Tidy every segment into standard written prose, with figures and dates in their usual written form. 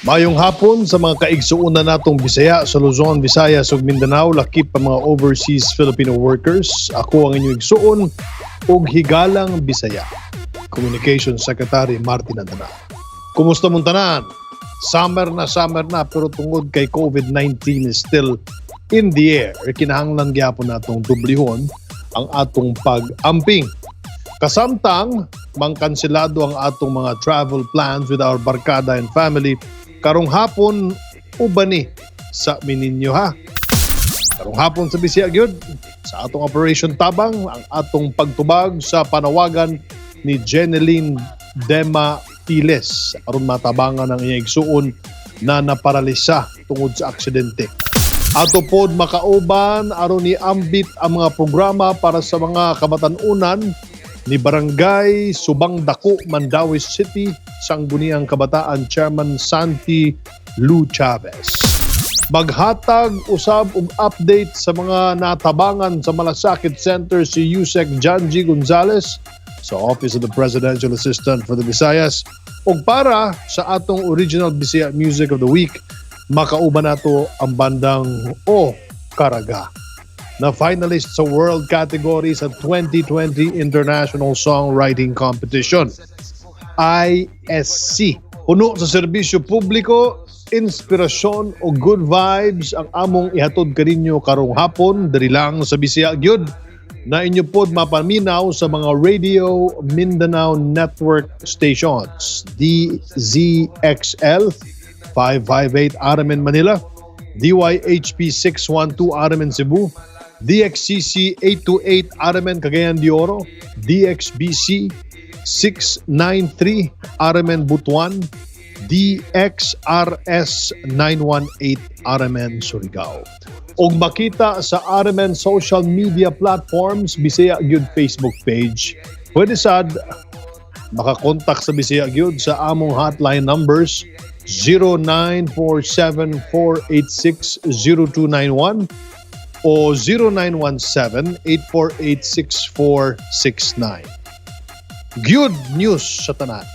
Mayong hapon sa mga kaigsuonan natong Bisaya sa Luzon, Visayas ug Mindanao, lakip pa mga overseas Filipino workers. Ako ang inyong igsuon ug higalang Bisaya, Communications Secretary Martin Andanar. Kumusta mong tanan? Summer na pero tungod kay COVID-19 is still in the air, kinahanglan gyapon natong dublihon ang atong pag-amping. Kasamtang mangkanselado ang atong mga travel plans with our barkada and family, karong hapon ubani sa mininyo ha. Karong hapon sa Bisaya gyud sa atong Operation Tabang, ang atong pagtubag sa panawagan ni Jeneline Dema Piles aron matabangan ang iyang igsuon na naparalisa tungod sa aksidente. Ato pod makauban aron ni ambit ang mga programa para sa mga kabatan-unan ni Barangay Subang Dako, Mandaue City, Sangguniang Kabataan Chairman Santi Lou Chavez. Maghatag usab og update sa mga natabangan sa Malasakit Center si Usec John G. Gonzales sa Office of the Presidential Assistant for the Visayas. Ug para sa atong original Bisaya Music of the Week, makauban nato ang bandang O Caraga na finalist sa world category sa 2020 International Songwriting Competition, ISC. Puno sa serbisyo publiko, inspirasyon o good vibes ang among ihatod kaninyo karong hapon diri lang sa Bisaya gyud na inyo pod mapaminaw sa mga Radio Mindanao Network stations: DZXL 558 RMN Manila, DYHP 612 RMN Cebu, DXCC 828 RMN Cagayan de Oro, DXBC 693 RMN Butuan, DXRS 918 RMN Surigao. Og makita sa RMN social media platforms, Bisaya Gyud Facebook page. Pwede sad makakontak sa Bisaya Gyud sa among hotline numbers 0947-486-0291 o 0917-848-6469. Gyud news sa tanan.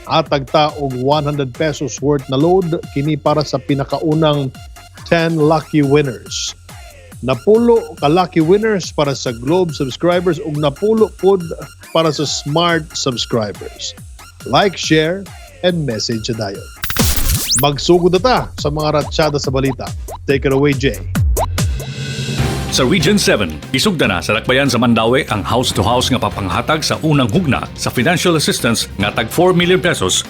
Hatag ta og ₱100 worth na load kini para sa pinakaunang 10 lucky winners. Napulo ka lucky winners para sa Globe subscribers ug napulo pod para sa Smart subscribers. Like, share, and message dayon. Magsugod na ta sa mga ratsyada sa balita. Take it away, Jay. Sa Region 7, isugda na sa Dakbayan sa Mandaue ang house-to-house nga papanghatag sa unang hugna sa financial assistance nga tag ₱4 million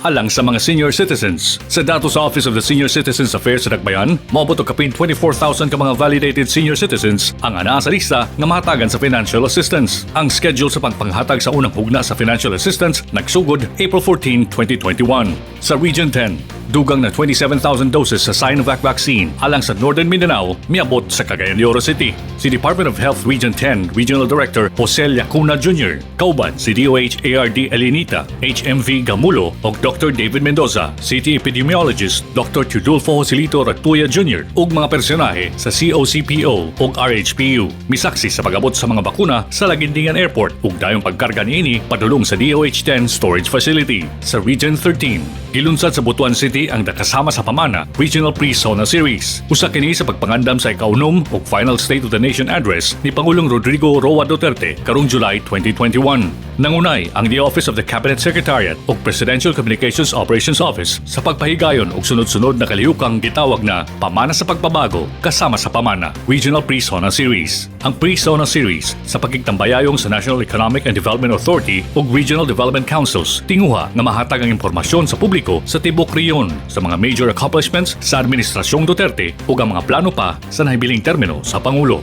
alang sa mga senior citizens. Sa datos sa Office of the Senior Citizens Affairs sa Dakbayan, moabot og kapin 24,000 ka mga validated senior citizens ang anaa sa lista nga mahatagan sa financial assistance. Ang schedule sa pagpanghatag sa unang hugna sa financial assistance nagsugod April 14, 2021. Sa Region 10, dugang na 27,000 doses sa Sinovac vaccine alang sa Northern Mindanao miabot sa Cagayan de Oro City. Si Department of Health Region 10 Regional Director Jose Llacuna Jr., kauban si DOH ARD Elenita, HMV Gamulo ug Dr. David Mendoza, City Epidemiologist Dr. Teodulfo Joselito Ratuya Jr. ug mga personahe sa COCPO ug RHPU. Misaksi sa pag-abot sa mga bakuna sa Laguindingan Airport ug dayong pagkarga niini padulong sa DOH 10 Storage Facility. Sa Region 13, gilunsad sa Butuan City ang Nakasama sa Pamana Regional Pre-SONA Series. Usa kini sa pagpangandam sa ikaunom ug final State of the Nation Address ni Pangulong Rodrigo Roa Duterte karong July 2021. Nangunay ang the Office of the Cabinet Secretariat ug Presidential Communications Operations Office sa pagpahigayon og sunod-sunod na kalihukang gitawag na Pamana sa Pagbabago Kasama sa Pamana Regional Pre-SONA Series. Ang Pre-SONA Series sa pagkigtambayayong sa National Economic and Development Authority ug Regional Development Councils tinguha nga mahatag ang impormasyon sa publiko sa tibok rehiyon sa mga major accomplishments sa Administrasyong Duterte ug ang mga plano pa sa nahibiling termino sa Pangulo.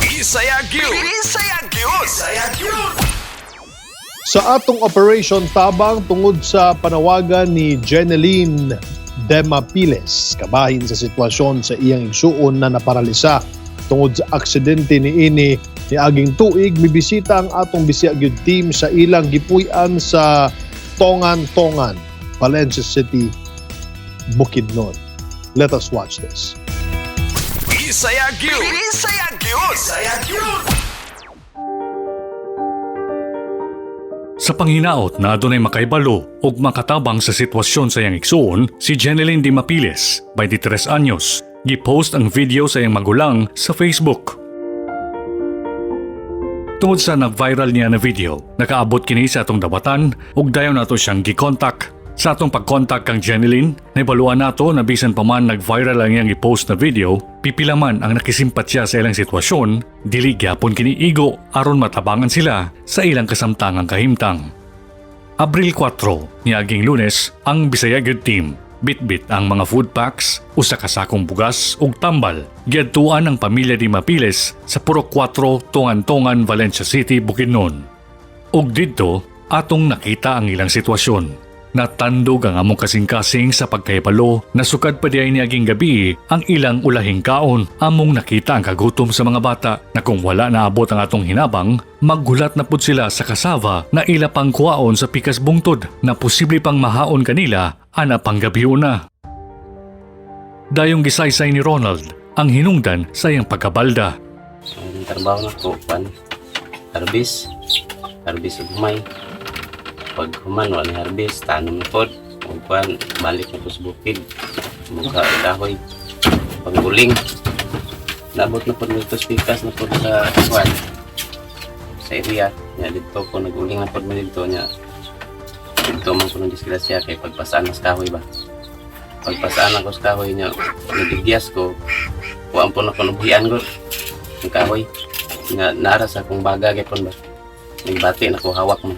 Bisaya gyud. Bisaya gyud. Bisaya gyud. Sa atong Operation Tabang, tungod sa panawagan ni Jeneline Demapiles kabahin sa sitwasyon sa iyang igsuon na naparalisa tungod sa aksidente ni ini ni aging tuig, mibisita ang atong Bisaya Gyud team sa ilang gipuy-an sa Tongan-Tongan, Valencia City, Bukidnon. Let us watch this. Bisaya gyud. Bisaya gyud. Bisaya gyud. Sa panghinaot na adunay makaibalo ug makatabang sa sitwasyon sa iyang igsuon, si Jeneline Di Mapiles, 23 anyos, gipost ang video sa iyang magulang sa Facebook. Tungod sa nag-viral niya na video, nakaabot kini sa atong dawatan ug dayon nato siyang gikontak. Sa atong pagkontak kang Jeneline, naibaluan nato na bisan pa man nag-viral ang iyang i-post na video, pipila man ang nakisimpatya sa ilang sitwasyon, dili gyapon kini igo aron matabangan sila sa ilang kasamtangang kahimtang. Abril 4, niaging Lunes, ang Bisaya Gyud Team bitbit ang mga food packs, usa ka sakong bugas ug tambal. Giadtuan ang pamilya Di Mapiles sa Purok 4, Tungan-Tungan, Valencia City, Bukidnon. Ug didto, atong nakita ang ilang sitwasyon. Natandog ang among kasing-kasing sa pagkahibalo na sukad pa diay niaging gabi ang ilang ulahing kaon. Among nakita ang kagutom sa mga bata na kung wala naabot ang atong hinabang, maghulat na pud sila sa kasava na ila pang kuwaon sa pikas bungtod na posible pang mahaon kanila ana pang gabi na. Dayong gisaysay ni Ronald ang hinungdan sa iyang pagkabalda. Ang trabaho na ko, pan, harvest, harvest ug humay. Pag human, wala ni harvest, tanom na pod. Ug kuan, balik na ko sa bukid. Mukha kahoy. Pangguling. Naabot na pod nito sa pikas na pod sa kuan, sa area. Nya didto ko naguling na pod mi didto nya. Didto man ko nang disgrasya kay pagpasaan na sa kahoy ba. Pagpasaan ako sa kahoy nya, nabigyas ko. Kuan po na ko nabuhian ko ang kahoy nga nara sa akong baga gyapon ba, nagbati na ko, hawak mo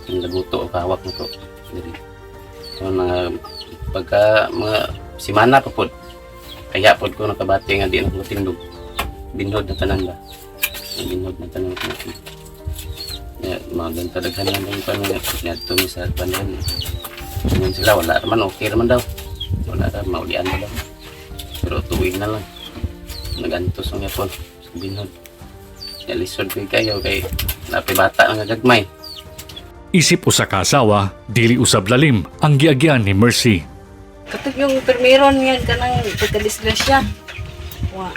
ang laguto o hawak mo ko diri. So mga pagka mga simana pa pod kaya pod ko nakabati nga di na ko tindog, binhod na tanan ba, binhod na tanan ko. Ya, mga ganito daghan lang din pa nga niadto mi sa pandan. Ingon sila wala raman, okay raman daw, wala ra maulian na daw, pero tuig na lang nagantos ang yapon sa binhod. Ya, lisod kay kayo kay napi bata nga gagmay. Isip usa ka asawa, dili usab lalim ang giagyan ni Mercy. Katong yung permiron nga kanang pagkadisgrasya. Wa.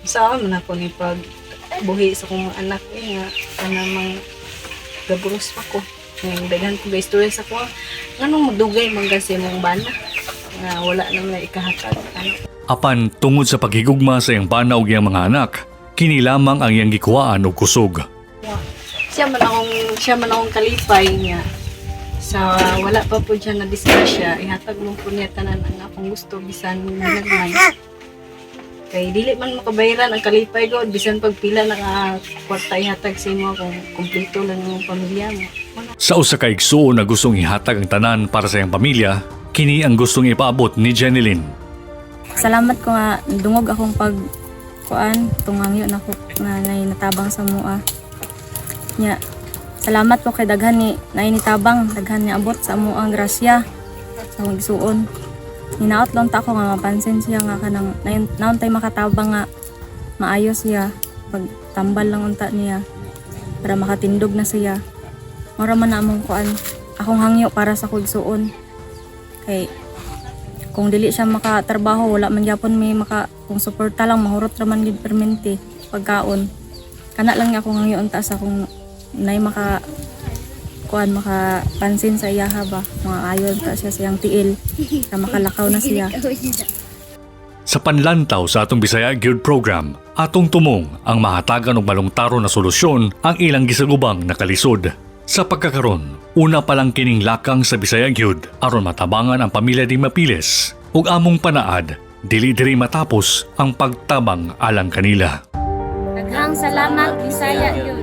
Sa man ako ni pag buhi sa akong mga anak eh, nga kanang gaburos pa ko. Nga daghan ko istorya sa ko. Nganong madugay man kasi mong bana nga wala naman na ikahatag ano. Apan tungod sa paghigugma sa iyang bana ug iyang mga anak, kini lamang ang iyang gikuhaan og kusog. Siya man akong kalipay niya sa wala pa po siya na disgrasya, ihatag mo po niya tanan ang akong gusto bisan ginagmay kay dili man makabayaran ang kalipay ko bisan pagpila na ka kwarta ihatag sa imo kung kumpleto lang imong pamilya mo. Wala. Sa usa ka igsuon na gustong ihatag ang tanan para sa iyang pamilya, kini ang gustong ipaabot ni Jeneline. Salamat ko nga dungog akong pag kuan tungangyo nako nga nay natabang sa mua. Nya salamat ko kay daghan ni nay nitabang, daghan ni abot sa amo ang grasya sa akong igsuon. Hinaot lang ta ako nga mapansin siya nga kanang naon tay makatabang nga maayo siya pag tambal lang unta niya para makatindog na siya. Mura man na among kuan akong hangyo para sa akong igsuon. Kay kung dili siya makatrabaho, wala man gyapon may maka, kung suporta lang, mahurot ra man gid permente pagkaon. Kana lang nga akong hangyo unta sa kung nay maka kuan makapansin sa iyaha ba, mga ayon ta siya siyang tiil na makalakaw na siya. Sa panlantaw sa atong Bisaya Gyud program, atong tumong ang mahatagan og malungtaro na solusyon ang ilang gisagubang nakalisod. Sa pagkakaron, una pa lang kining lakang sa Bisaya Gyud aron matabangan ang pamilya Di Mapiles ug among panaad dili diri matapos ang pagtabang alang kanila. Daghang salamat, Bisaya Gyud.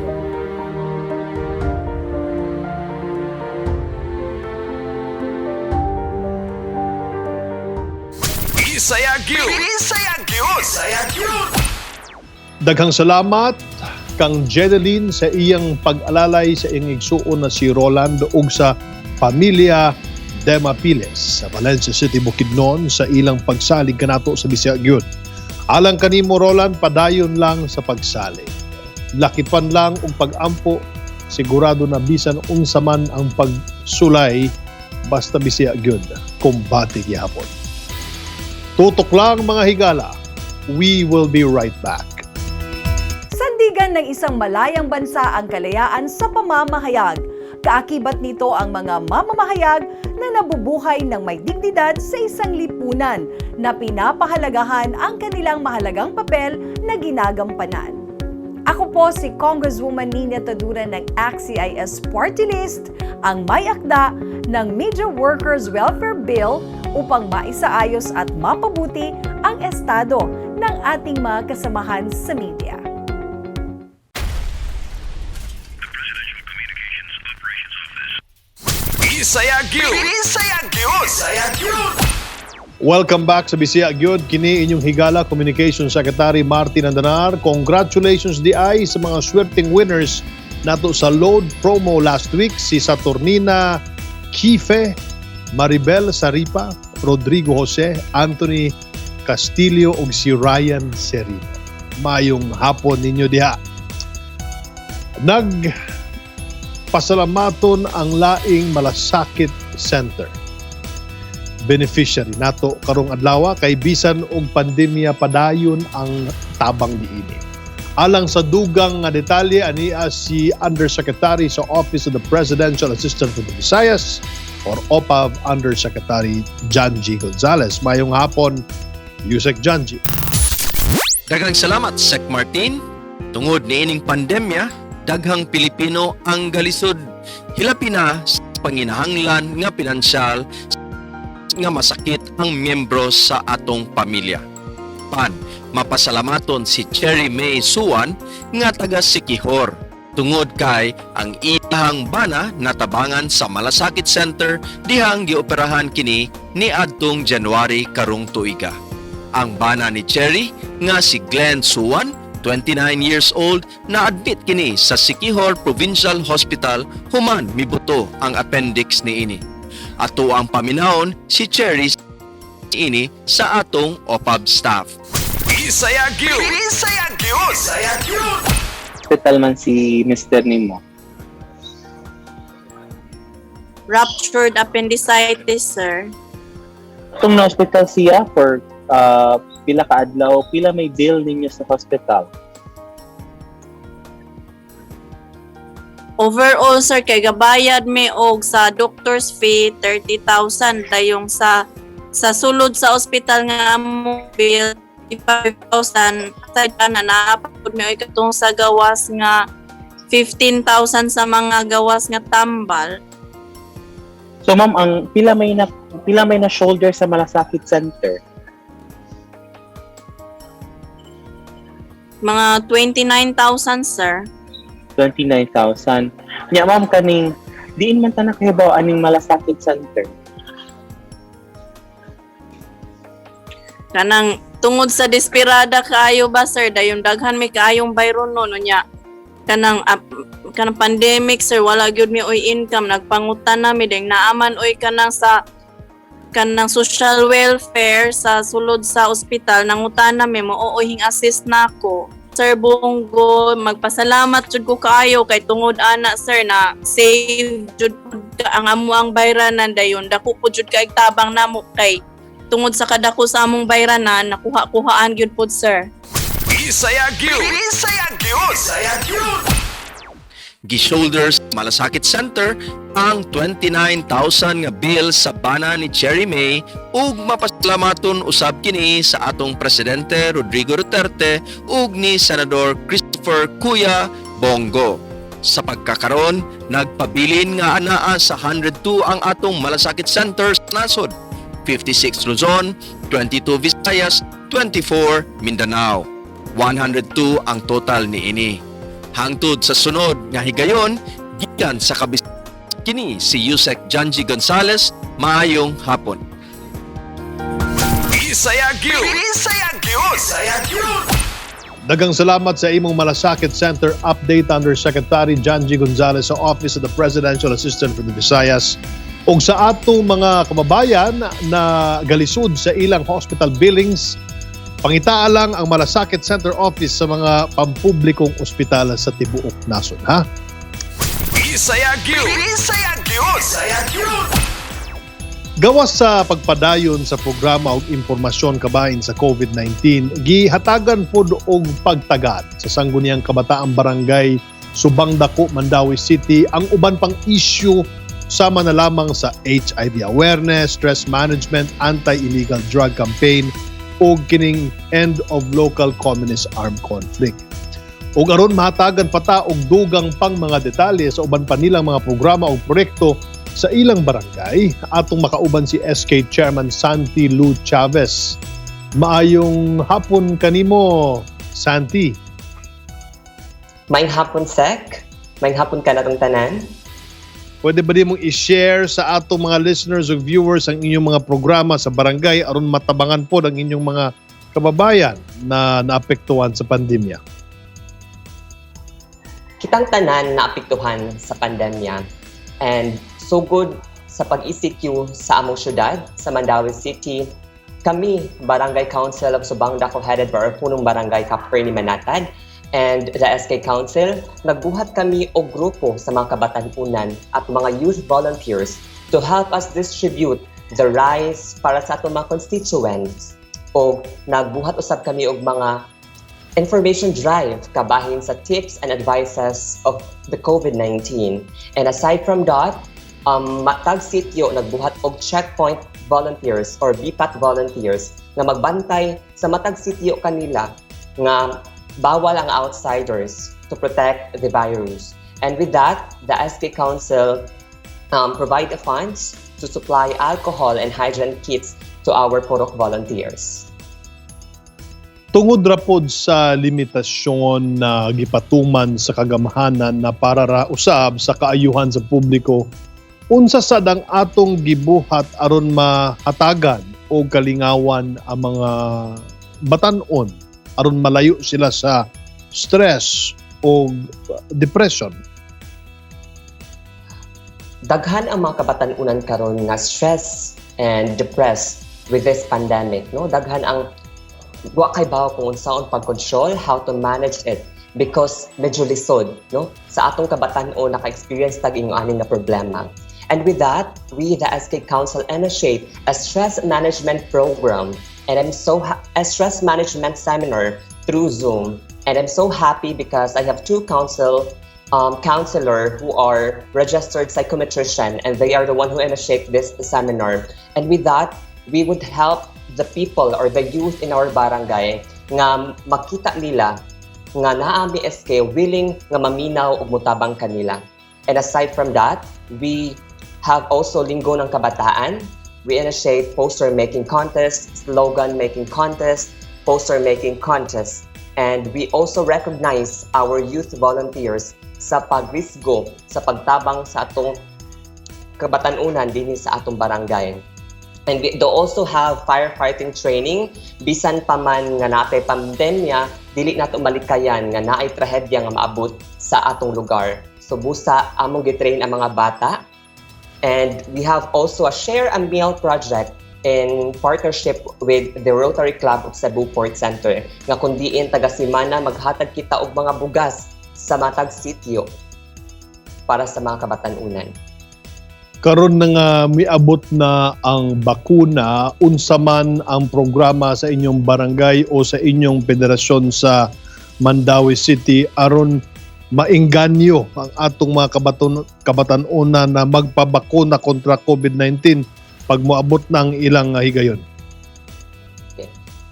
Bisaya Gyud. Bisaya Gyud. Bisaya Gyud. Daghang salamat kang Jedeline sa iyang pag-alalay sa iyang igsuon na si Roland ug sa pamilya Demapiles sa Valencia City, Bukidnon sa ilang pagsalig kanato sa Bisaya gyud. Alang kanimo, Roland, padayon lang sa pagsalig. Lakipan lang og pag-ampo, sigurado na bisan unsa man ang pagsulay basta Bisaya gyud, kumbate gihapon. Tutok lang, mga higala. We will be right back. Sandigan ng isang malayang bansa ang kalayaan sa pamamahayag. Kaakibat nito ang mga mamamahayag na nabubuhay ng may dignidad sa isang lipunan na pinapahalagahan ang kanilang mahalagang papel na ginagampanan. Ako po si Congresswoman Nina Taduran ng ACT-CIS Party List, ang may akda ng Media Workers Welfare Bill upang maisaayos at mapabuti ang estado ng ating mga kasamahan sa media. Bisaya gyud. Bisaya gyud. Bisaya gyud. Welcome back sa Bisaya Gyud. Kini inyong higala Communication Secretary Martin Andanar. Congratulations diay sa mga swerteng winners nato sa load promo last week, si Saturnina Kife, Maribel Saripa, Rodrigo Jose, Anthony Castillo ug si Ryan Serino. Mayong hapon ninyo diha. Nag pasalamaton ang laing Malasakit Center beneficiary nato karong adlaw kay bisan og pandemya, padayon ang tabang niini. Alang sa dugang nga detalye, ania si Undersecretary sa Office of the Presidential Assistant for the Visayas or OPAV, Undersecretary John G. Gonzales. Mayong hapon, Usec John G. Daghang salamat, Sec Martin. Tungod niining pandemya, daghang Pilipino ang galisod. Hilabi na sa panginahanglan nga pinansyal nga masakit ang miyembro sa atong pamilya. Pan, mapasalamaton si Cherry May Suwan nga taga Siquijor tungod kay ang iyang bana natabangan sa Malasakit Center dihang gioperahan kini ni adtong January karong tuiga. Ang bana ni Cherry nga si Glenn Suwan, 29 years old, na admit kini sa Siquijor Provincial Hospital human mibuto ang appendix niini. Ato ang paminawon si Cherry ini sa atong OPAV staff. Bisaya gyud. Bisaya gyud. Bisaya gyud. Hospital man si Mr. nimo? Ruptured appendicitis, sir. Itong na hospital siya for pila ka adlaw, pila may bill ninyo sa hospital? Overall, sir, kay gabayad mi og sa doctor's fee 30,000, dayong sa sulod sa ospital nga mo bill 5,000, aside na naapod mi oy katong sa gawas nga 15,000 sa mga gawas nga tambal. So ma'am, ang pila may na shoulder sa Malasakit Center? Mga 29,000, sir. 29,000. Nya ma'am, kaning diin man ta nakahibaw aning Malasakit Center? Kanang tungod sa desperada kaayo ba, sir, dayon daghan mi kaayong bayron no nya kanang pandemic, sir, wala gyud mi oy income, nagpangutan na mi ding naaman oy kanang sa kanang social welfare sa sulod sa ospital, nangutan na mi mo hing assist nako. Sir Bongo, magpasalamat jud ko kaayo kay tungod ana, sir, na save jud ang amo ang bayranan, dayon dako po jud kay tabang namo kay tungod sa kadako sa among bayranan, nakuha-kuhaan gyud pod, sir. Bisaya gyud. Bisaya gyud. Bisaya gyud. Gi-shoulders Malasakit Center ang 29,000 nga bill sa bana ni Cherry May ug mapasalamaton usab kini sa atong Presidente Rodrigo Duterte ug ni Senador Christopher Kuya Bong Go. Sa pagkakaron, nagpabilin nga anaa sa 102 ang atong Malasakit Center sa nasod. 56 Luzon, 22 Visayas, 24 Mindanao. 102 ang total niini. Hangtod sa sunod nga higayon, gikan sa kabis kini si Usec Janji Gonzales, maayong hapon. Bisaya gyud. Bisaya gyud. Bisaya gyud. Daghang salamat sa imong Malasakit Center update, Undersecretary John G. Gonzales sa Office of the Presidential Assistant for the Visayas. Ug sa atong mga kababayan na galisod sa ilang hospital billings, pangitaa lang ang Malasakit Center Office sa mga pampublikong ospital sa tibuok nasod, ha? Bisaya gyud. Bisaya gyud. Bisaya gyud. Gawas sa pagpadayon sa programa og impormasyon kabahin sa COVID-19, gihatagan pod og pagtagad sa Sangguniang Kabataan Barangay Subang Dako, Mandaue City. Ang uban pang issue sama na lamang sa HIV awareness, stress management, anti-illegal drug campaign ug kining end of local communist armed conflict. Ug aron mahatagan pa ta og dugang pang mga detalye sa uban pa nilang mga programa o proyekto sa ilang barangay, atong makauban si SK Chairman Santi Lou Chavez. Maayong hapon kanimo, Santi. Maayong hapon, Sek. Maayong hapon kanatong tanan. Pwede ba nimong i-share sa atong mga listeners o viewers ang inyong mga programa sa barangay aron matabangan po ang inyong mga kababayan na naapektuhan sa pandemya? Kitang tanan naapektuhan sa pandemya and sugod sa pag-ECQ sa among syudad, sa Mandaue City, kami, Barangay Council of Subang Dako headed by our punong barangay Kap Fernie Manatad and the SK Council, nagbuhat kami og grupo sa mga kabatan-unan at mga youth volunteers to help us distribute the rice para sa atong mga constituents. O nagbuhat usab kami og mga information drive kabahin sa tips and advices of the COVID-19. And aside from that, matag sitio nagbuhat og checkpoint volunteers or BPAT volunteers nga magbantay sa matag sitio kanila nga bawal ang outsiders to protect the virus. And with that, the SK Council provide the funds to supply alcohol and hygiene kits to our Purok volunteers. Tungod ra pod sa limitasyon na gipatuman sa kagamhanan na para ra usab sa kaayuhan sa publiko, unsa sad ang atong gibuhat aron mahatagan o kalingawan ang mga batan-on aron malayo sila sa stress o depression? Daghan ang mga kabatan-unan karon nga stress and depressed with this pandemic, no? Daghan ang wa kaybaw kung unsaon pag-control, how to manage it because medyo lisod, no? Sa atong kabatan-on naka-experience tag ingon ani nga problema. And with that, we, the SK Council, initiate a stress management program and a stress management seminar through Zoom. And I'm so happy because I have two counselor who are registered psychometrician and they are the one who initiate this seminar. And with that, we would help the people or the youth in our barangay nga makita nila nga naa mi SK willing nga maminaw ug mutabang kanila. And aside from that, we have also Linggo ng Kabataan. We initiate poster making contest, slogan making contest, poster making contest. And we also recognize our youth volunteers sa pagrisgo, sa pagtabang sa atong kabatanunan dinhi sa atong barangay. And we do also have firefighting training. Bisan pa man nga natay pandemya, dili nato malikayan nga naay trahedya nga maabot sa atong lugar. So busa among gitrain ang mga bata. And we have also a Share a Meal project in partnership with the Rotary Club of Cebu Port Center nga kun diin taga-simana maghatag kita og mga bugas sa matag sitio para sa mga kabatan-unan. Karon na nga miabot na ang bakuna, unsa man ang programa sa inyong barangay o sa inyong federasyon sa Mandaue City aron maengganyo ang atong mga kabatan-unan na magpabakuna kontra COVID-19 pag moabot na ang ilang higayon?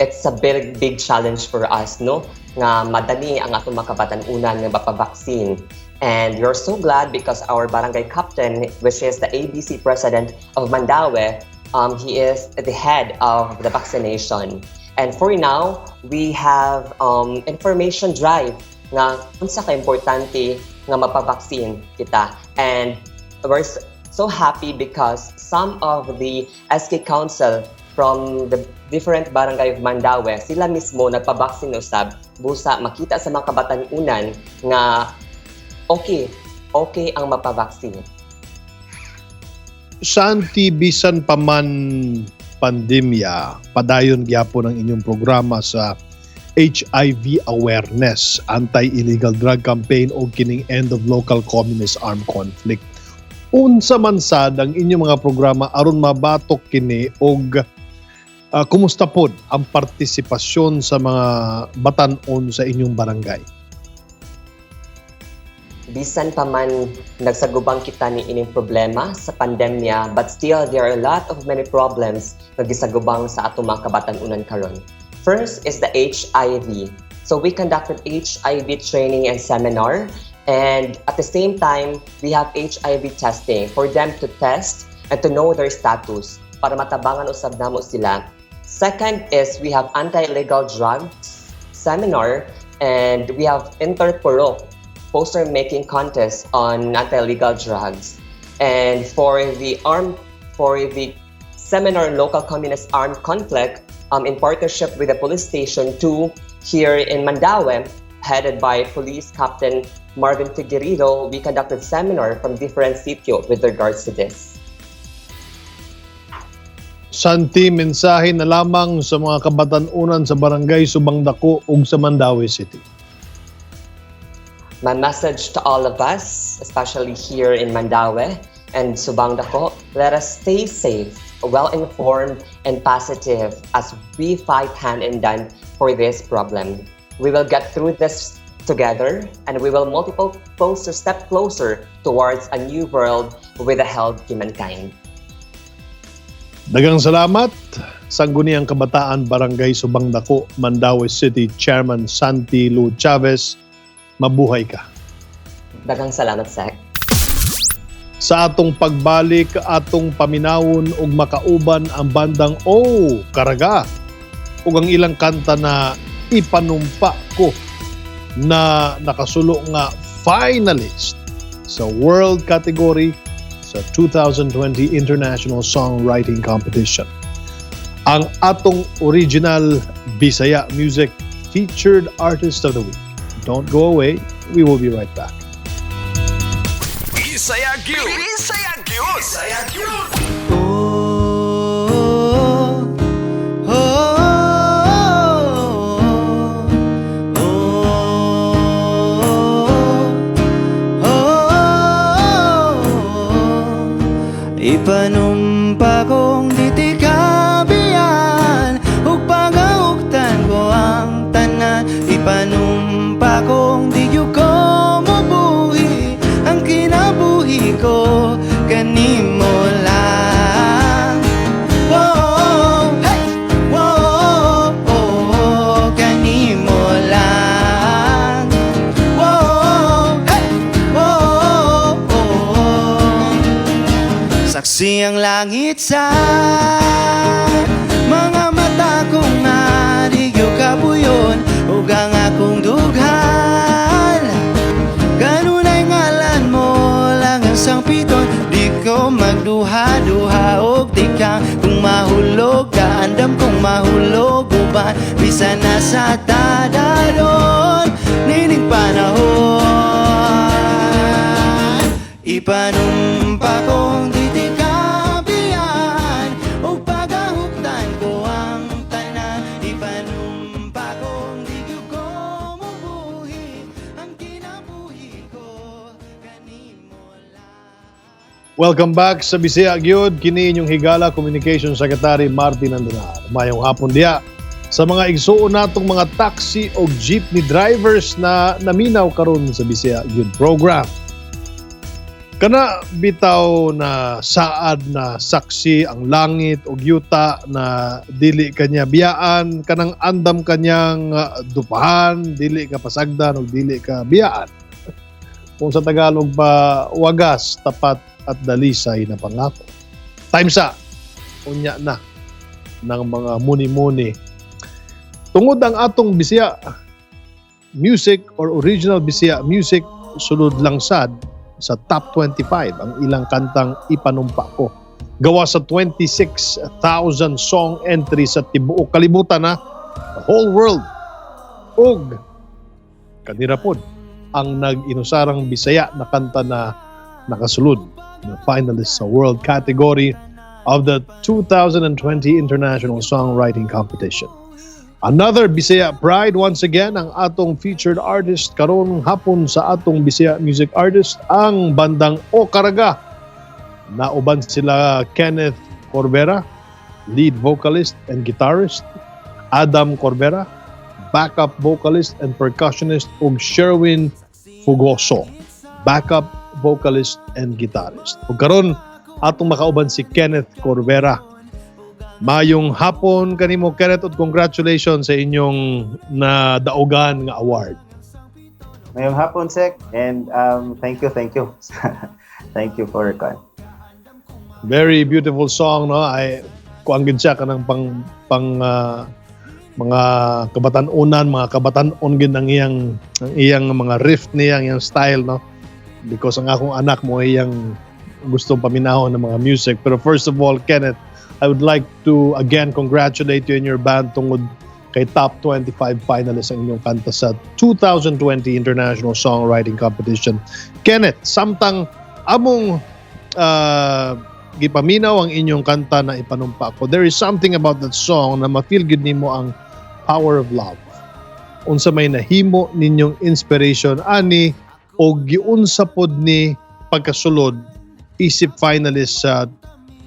It's a big, big challenge for us, no? Nga madali ang atong mga kabatan-unan nga mapabaksin. And we're so glad because our barangay captain, which is the ABC president of Mandaue, he is the head of the vaccination. And for now, we have information drive nga unsa ka importante nga mapabaksin kita. And we're so happy because some of the SK Council from the different barangay of Mandaue, sila mismo nagpabaksin usab busa makita sa mga kabatan-unan nga okay ang mapabaksin. Santi, bisan pa man pandemya, padayon gyapon ang inyong programa sa HIV awareness, anti-illegal drug campaign o kining end of local communist armed conflict. Unsa man sad ang inyong mga programa aron mabatok kini og kumusta pod ang partisipasyon sa mga batan-on sa inyong barangay? Bisan pa man nagsagubang kita ni ining problema sa pandemya, but still there are a lot of many problems nga gisagubang sa atong mga kabatan-unan karon. First is the HIV. So we conducted HIV training and seminar, and at the same time we have HIV testing for them to test and to know their status para matabangan usab namo sila. Second is we have anti-illegal drugs seminar, and we have interpurok poster making contest on anti-illegal drugs. And for the seminar on local communist armed conflict, in partnership with the police station 2 here in Mandaue, headed by Police Captain Marvin Figueredo, we conducted seminar from different sitio with regards to this. Santi, mensahe na lamang sa mga kabatan-unan sa Barangay Subangdaku ug sa Mandaue City. My message to all of us, especially here in Mandaue and Subangdaku, let us stay safe, well-informed, and positive as we fight hand in hand for this problem. We will get through this together, and we will multiple closer step closer towards a new world with a healthy humankind. Daghang salamat, Sangguniang Kabataan Barangay Subangdaku, Mandaue City Chairman Santi Lu Chavez. Mabuhay ka. Daghang salamat, Sec. Sa atong pagbalik, atong paminawon ug makauban ang bandang Oh Karaga ug ang ilang kanta na Ipanumpa Ko na nakasulo nga finalist sa world category sa 2020 International Songwriting Competition. Ang atong original Bisaya Music Featured Artist of the Week. Don't go away. We will be right back. Bisaya gyud. Bisaya gyud. Bisaya gyud. Oh. Ipanumpa kong di tika biyaan ug pagahugtan ko ang tanan. Ipanumpa kong di gyud ko mubuhi, ang kinabuhi ko kanimo lang. Whoa, hey! Whoa, oh, kanimo lang. Whoa, hey! Whoa, oh. Saksi ang langit sa mga mata kong nga di gyud kabuyon ug ang akong dughan. Kanunay ngalan mo lang ang sangpiton. Di ko magduha-duha og tikang. Kung mahulog ka, andam kong mahulog uban. Bisan nasa tadaron nining panahon. Ipanumpa kong di tika biyaan ug pagahugtan ko ang tanan. Ipanumpa kong di gyud ko mubuhi, ang kinabuhi ko kanimo lang. Welcome back sa Bisaya Gyud. Kini inyong higala Communication Secretary Martin Andanar. Mayong hapon diha sa mga igsuon natong mga taxi o jeepney drivers na naminaw karon sa Bisaya Gyud program. Kana bitaw na saad na saksi ang langit o yuta na dili kanya biyaan, kanang andam kanyang dupahan, dili ka pasagdan o dili ka biyaan. Kung sa Tagalog pa, wagas, tapat at dalisay na pangako. Time sa unya na ng mga muni-muni. Tungod ang atong Bisaya music or original Bisaya music sulod lang sad sa top 25 ang ilang kantang Ipanumpa Ko. Gawa sa 26,000 song entries sa tibuok kalibutan na, the whole world. Ug kanira pod ang nag-inusarang Bisaya na kanta na nakasulod na finalist sa world category of the 2020 International Songwriting Competition. Another Bisaya Pride once again ang atong featured artist karon hapon sa atong Bisaya Music Artist, ang bandang O Karaga. Nauban sila Kenneth Corbera, lead vocalist and guitarist, Adam Corbera, backup vocalist and percussionist, ug Sherwin Fugoso. Backup vocalist and guitarist. Ug karon atong makauban si Kenneth Corvera. Mayong hapon kanimo, Kenneth, ug congratulations sa inyong nadaugan nga award. Mayong hapon, Sec, and thank you, thank you. Thank you for kuan. Very beautiful song, no? Ay, kuan gid siya kanang pang pang mga kabatan-unan, mga kabatan-on gid ang iyang mga riff niya, ang iyang style, no? Because ang akong anak mo iyang gustong paminahon ng mga music. Pero first of all, Kenneth, I would like to again congratulate you and your band tungod kay top 25 finalist ang inyong kanta sa 2020 International Songwriting Competition. Kenneth, samtang among gipaminaw ang inyong kanta na "Ipanumpa Ko," there is something about that song na ma-feel gud nimo ang power of love. Unsa may nahimo ninyong inspiration ani o giunsa pod ni pagkasulod isip finalist sa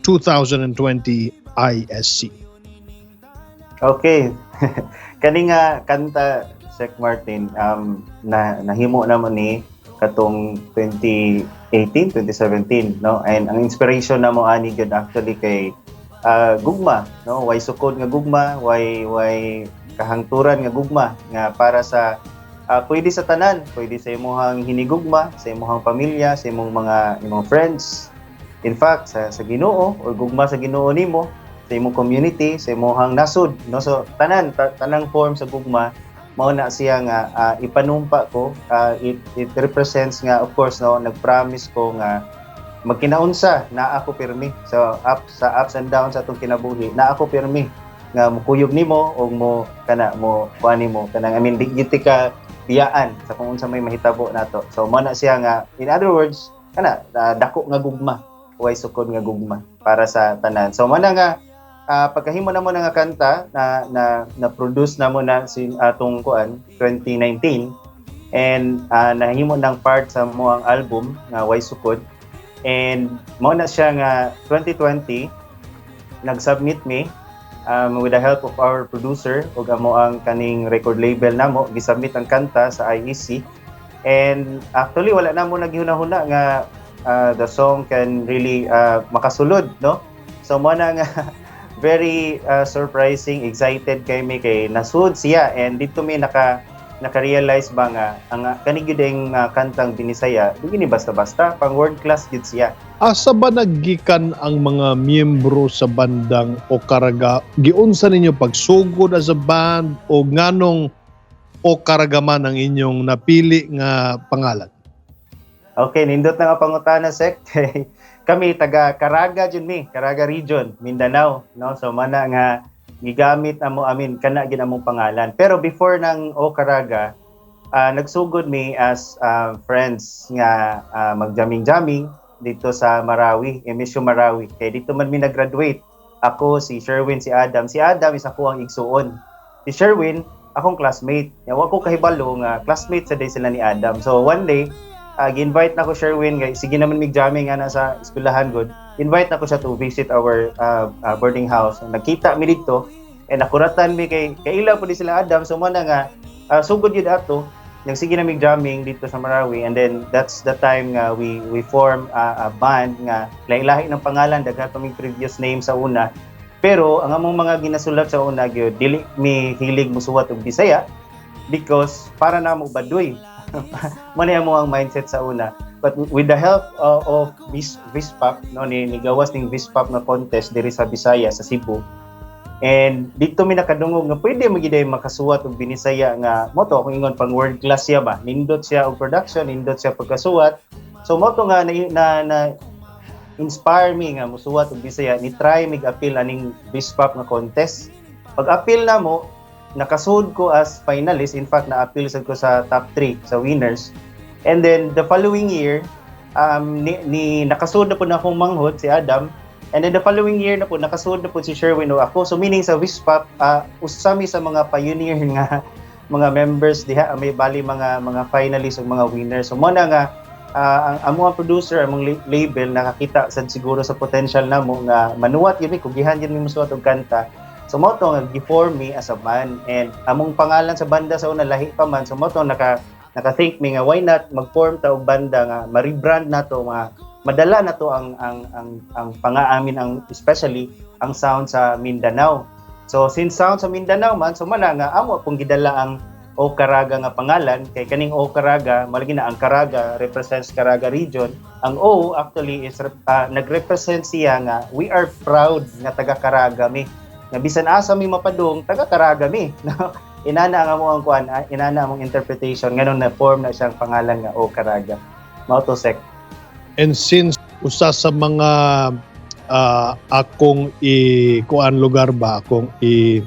2020 ISC? Okay. Kani nga kanta, Sec Martin, na nahimo namo ni katong 2018, 2017, no? And ang inspiration namo ani gyud actually kay gugma, no? Way sukod nga gugma, way kahangturan nga gugma nga para sa pwede sa tanan, pwede sa imuhang hinigugma, sa imuhang pamilya, sa imong mga imong friends. In fact, sa Ginoo or gugma sa Ginoo nimo, sa imong community, sa imong nasod, no? So tanan tanang form sa gugma mao na siya nga "Ipanumpa Ko." It represents nga, of course, no, nagpromise ko nga magkinaunsa na ako pirmi sa ups and downs sa atong kinabuhi, na ako pirmi nga mukuyog nimo og mo kana mo kuan nimo kanang, I mean, di gyud ka biyaan sa kung unsa may mahitabo nato. So mo na siya nga, in other words, kana dako nga gugma, way sukod nga gugma para sa tanan. So mo na nga pagkahimo namo na nga kanta na na na produce namo na si atong kuan 2019 and nahimo ng part sa mo ang album nga "Way Sukod." And mao na siya nga 2020 nag-submit mi with the help of our producer ug amo ang kaning record label namo, gisubmit ang kanta sa ISC. And actually wala na mo naghihuna-huna nga the song can really makasulod, no? So mo na nga very surprising, excited kay mi kay nasud siya. And dito mi naka-realize ba nga ang kani gyud ang kantang Binisaya, di ni basta-basta, pang world class gyud siya. Asa ba naggikan ang mga miyembro sa bandang O Caraga? Giunsa ninyo pagsugod as a band o nganong O Caraga man ang inyong napili nga pangalan? Okay, nindot na nga pangutana, Sec. Kami taga Caraga jud mi, Caraga Region, Mindanao, no? So mana nga gigamit amo amin kana gid among pangalan. Pero before ng O Caraga, nagsugod mi as friends nga magjamming-jamming dito sa Marawi, MSU Marawi. Kay dito man mi nag-graduate. Ako, si Sherwin, si Adam. Si Adam is ako ang igsuon. Si Sherwin, akong classmate. Ya, wa ko kahibalo nga classmate sa day sila ni Adam. So one day, gi-invite na ko Sherwin kay sige naman mig jamming ana sa eskwelahan gud. Invite na ko siya to visit our boarding house. Nagkita mi dito and nakuratan mi kay kaila po di sila Adam. So mo na nga sugod yun ato nang sige na mig jamming dito sa Marawi, and then that's the time nga we form a band nga lahi-lahi ng pangalan, daghan pa mig previous name sa una. Pero ang among mga ginasulat sa una gyud, dili mi hilig musuwat og Bisaya because para na mo baduy mo na mo ang mindset sa una. But with the help of Vispop, no, ni gawas ning Vispop na contest diri sa Bisaya, sa Cebu, and dito mi nakadungog nga pwede mo gyud makasuwat og Binisaya nga mo to akong ingon, pang world class siya ba. Nindot siya og production, nindot siya pagkasuwat. So mo to nga na inspire me nga musuwat og Bisaya. Ni try mig appeal aning Vispop nga contest. Pag appeal na mo, nakasud ko as finalist. In fact, na appeal sad ko sa top 3 sa winners. And then the following year, ni nakasud na po na akong manghod si Adam. And then the following year na po, nakasud na po si Sherwin o ako. So meaning sa Vispop, usa mi sa mga pioneer nga mga members diha, may bali mga finalists o mga winners. So mo na nga ang amo ang producer, among label nakakita sad siguro sa potential namo nga manuwat yun mi, kugihan yun mi musuwat og kanta. So mo to nga gi-form mi as a band, and among pangalan sa banda sa una lahi pa man. So mo to naka naka-think mi nga why not mag-form ta og banda nga ma-rebrand nato, nga madala nato ang pangaamin, ang especially ang sound sa Mindanao. So since sound sa Mindanao man, so mana nga amo pong gidala ang O Caraga nga pangalan, kay kaning O Caraga, malagi na ang Caraga represents Caraga region. Ang O actually is nagrepresent siya nga we are proud nga taga Caraga mi. Nga bisan asa mi mapadung, taga Caraga mi. No? Inana ang amo ang kuan, inana among interpretation nganon na form na siyang pangalan nga O Caraga. Mao to, Sec. And since usa sa mga akong i kuan lugar ba, akong i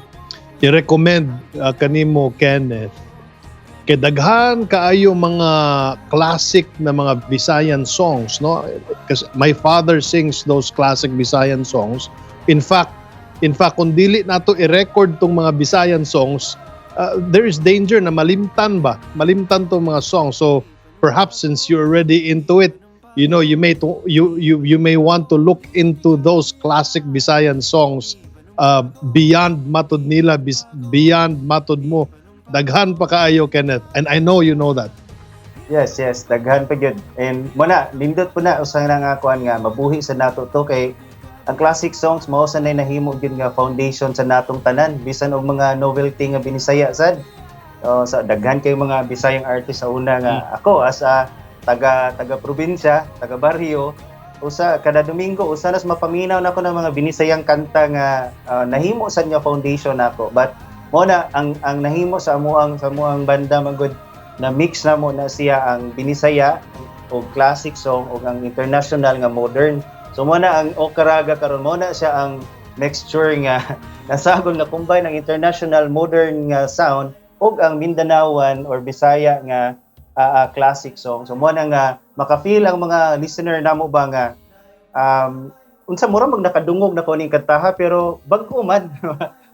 i-recommend kanimo, Kenneth, kay daghan kaayo mga classic na mga Visayan songs, no? Because my father sings those classic Visayan songs. In fact, kung dili nato i-record tong mga Visayan songs, there is danger na malimtan ba, malimtan tong mga songs. So perhaps since you're already into it, you may to, you may want to look into those classic Visayan songs beyond matod nila, beyond matod mo. Daghan pa kaayo, Kenneth, and I know you know that. Yes, daghan pa gyud. And mo na, nindot po na usa na nga kuan nga mabuhi sa nato to, kay ang classic songs mao sa nay nahimo gyud nga foundation sa natong tanan, bisan og mga novelty nga binisaya sad. So, sa daghan kay mga Bisayang artist sa una nga ako as a taga taga probinsya, taga baryo, usa kada Domingo usa nas mapaminaw nako ng mga Binisayang kanta nga nahimo sa nga foundation nako. But mo na ang nahimo sa amuang banda magud na mix na mo na siya ang Binisaya o classic song o ang international nga modern. So mo na ang O Caraga karon, mo na siya ang mixture nga nasagol na combine ang international modern nga sound ug ang Mindanaoan or Bisaya nga classic song. So mo na nga maka-feel ang mga listener namo ba nga unsa, mura mag nakadungog na ko ning kantaha pero bag-o man.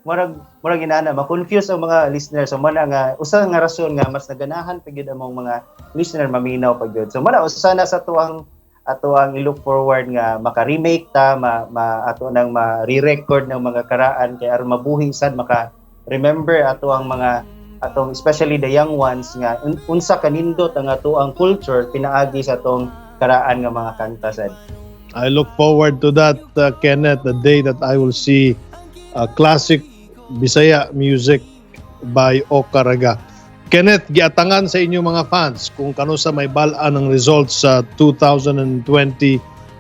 Murag inana, ma-confuse ang mga listener. So mo na nga usa nga rason nga mas naganahan pa gyud among mga listener maminaw pa gyud. So mo na usa na sa tuang ato ang i-look forward nga maka-remake ta, ma ato nang ma-re-record ng mga karaan kay aron mabuhi sad, maka remember ato ang mga atong, especially the young ones, nga unsa kanindot ang ato ang culture pinaagi sa atong karaan nga mga kanta sad. I look forward to that, Kenneth, the day that I will see classic Bisaya music by O Caraga. Kenneth, giatangan sa inyong mga fans kung kanusa may bal-an ang results sa 2020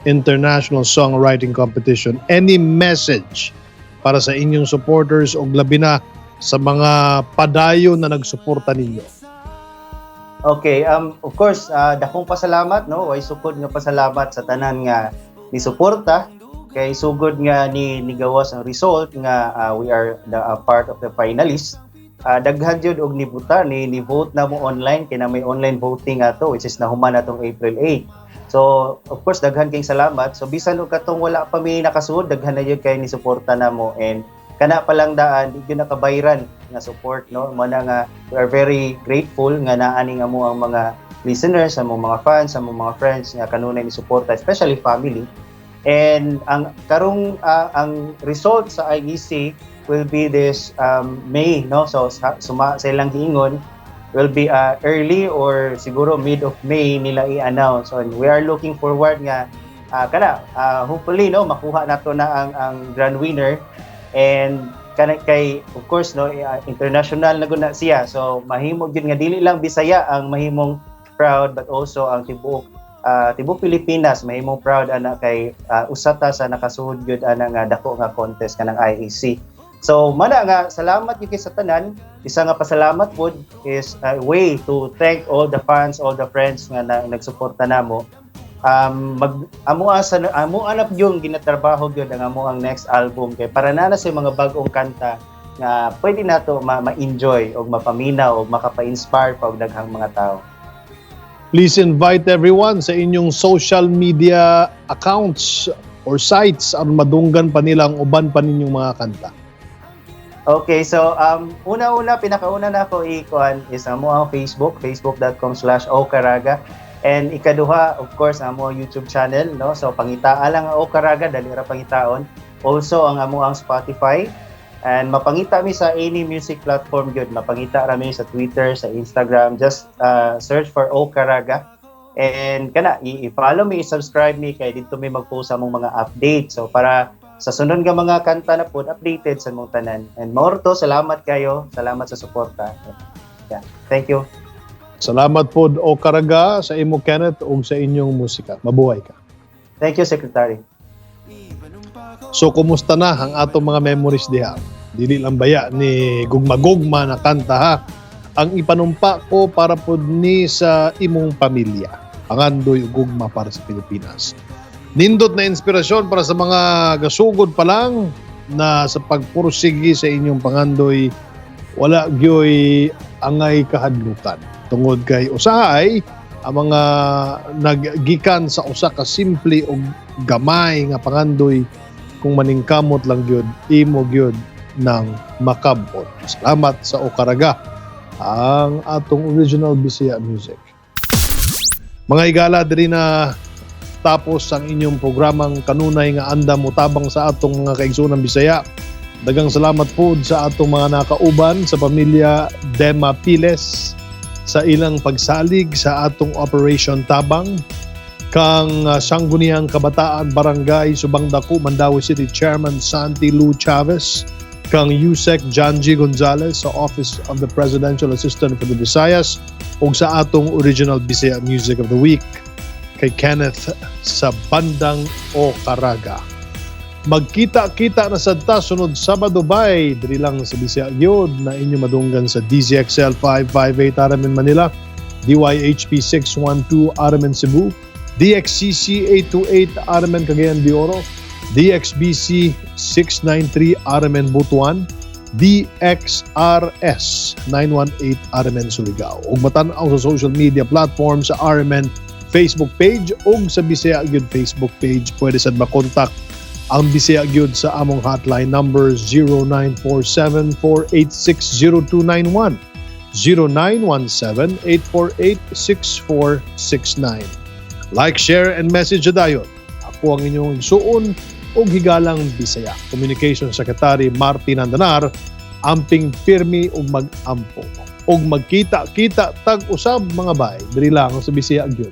International Songwriting Competition. Any message para sa inyong supporters o labi na sa mga padayon na nagsuporta ninyo? Okay, of course, dakong pasalamat, no, way sukod nga pasalamat sa tanan nga ni suporta kay sugod nga ni nigawas ang result nga we are the part of the finalists. Daghan jud og nibuta ni vote na mo online kay na may online voting ato, which is nahuman atong April 8. So, of course, daghan kayong salamat. So bisan og katong wala pa mi nakasuod, daghan na jud kay ni suporta namo and kana pa lang daan di gyud nakabayran nga support, no? Mo na nga we are very grateful nga naa ning amo ang mga listeners, among mga fans, among mga friends nga kanunay ni suporta, especially family. And ang karong ang result sa IEC will be this May, no? So suma sa ilang giingon will be early or siguro mid of May nila i-announce. So, and we are looking forward nga kana hopefully, no, makuha nato na ang grand winner and kana kay of course, no, international na gud na siya, so mahimo gyud nga dili lang Bisaya ang mahimong proud but also ang tibuok Pilipinas mahimong proud ana kay usa ta sa nakasuod gyud ana nga dako nga contest kanang IEC. So mana nga salamat gyud kay sa tanan. Isa nga pasalamat pod is a way to thank all the fans, all the friends nga nagsuporta namo. Mag amo asa amo anap yung ginatrabaho gyud ang amo ang next album kay para na sa mga bag-ong kanta nga pwede nato ma-enjoy og mapaminaw og makapa-inspire pa og daghang mga tao. Please invite everyone sa inyong social media accounts or sites aron madunggan pa nila ang uban pa ninyong mga kanta. Okay, so una-una, pinakauna na ako i-kuan is amo ang Facebook, facebook.com/okaraga. And ikaduha, of course, amo ang YouTube channel, no? So pangitaa lang ang Okaraga, dali ra pangitaon. Also ang amo ang Spotify. And mapangita mi sa any music platform gyud. Mapangita ra mi sa Twitter, sa Instagram. Just search for O Caraga. And kana i-follow mi, i-subscribe mi kay didto mi mag-post sa among mga update. So para sa sunod nga mga kanta na pod, updated sa mong tanan. And mao to, salamat kayo. Salamat sa suporta. Yeah. Thank you. Salamat pod, O Caraga, sa imo, Kenneth, ug sa inyong musika. Mabuhay ka. Thank you, Secretary. So kumusta na ang atong mga memories diha? Dili lang baya ni gugma-gugma na kanta ha. Ang ipanumpa ko para pod ni sa imong pamilya. Pangandoy ug gugma para sa Pilipinas. Nindot na inspirasyon para sa mga gasugod pa lang na sa pagpursigi sa inyong pangandoy, wala gyoy angay kahadlukan. Tungod kay usahay ang mga naggikan sa usa ka simple og gamay nga pangandoy, kung maningkamot lang gyud, imo gyud ng makabot. Salamat sa O Caraga, ang atong original Bisaya music. Mga higala, diri na tapos ang inyong programang kanunay nga andam motabang sa atong mga kaigsuonan Bisaya. Daghang salamat po sa atong mga nakauban, sa pamilya Dema Piles sa ilang pagsalig sa atong Operation Tabang, kang Sangguniang Kabataan Barangay Subang Dako, Mandaue City Chairman Santi Lou Chavez, kang Usec Janji Gonzalez sa Office of the Presidential Assistant for the Visayas, ug sa atong original Bisaya Music of the Week kay Kenneth sa Bandang O Caraga. Magkita-kita na sad ta sunod Sabado bay, diri lang sa Bisaya gyud na inyo madunggan sa DZXL 558 RMN Manila, DYHP 612 RMN Cebu, DXCC 828 RMN Cagayan de Oro, DXBC 693 RMN Butuan, DXRS 918 RMN Surigao. Ug matan-aw sa social media platforms sa RMN Facebook page ug sa Bisaya gyud Facebook page. Pwede sad makontak ang Bisaya gyud sa among hotline number 0947-486-0291, 0917-848-6469. Like, share, and message dayon. Ako ang inyong igsuon ug higalang Bisaya, Communication Secretary Martin Andanar, amping pirmi ug mag-ampo. Ug magkita-kita tag usab, mga bay, diri lang sa Bisaya gyud.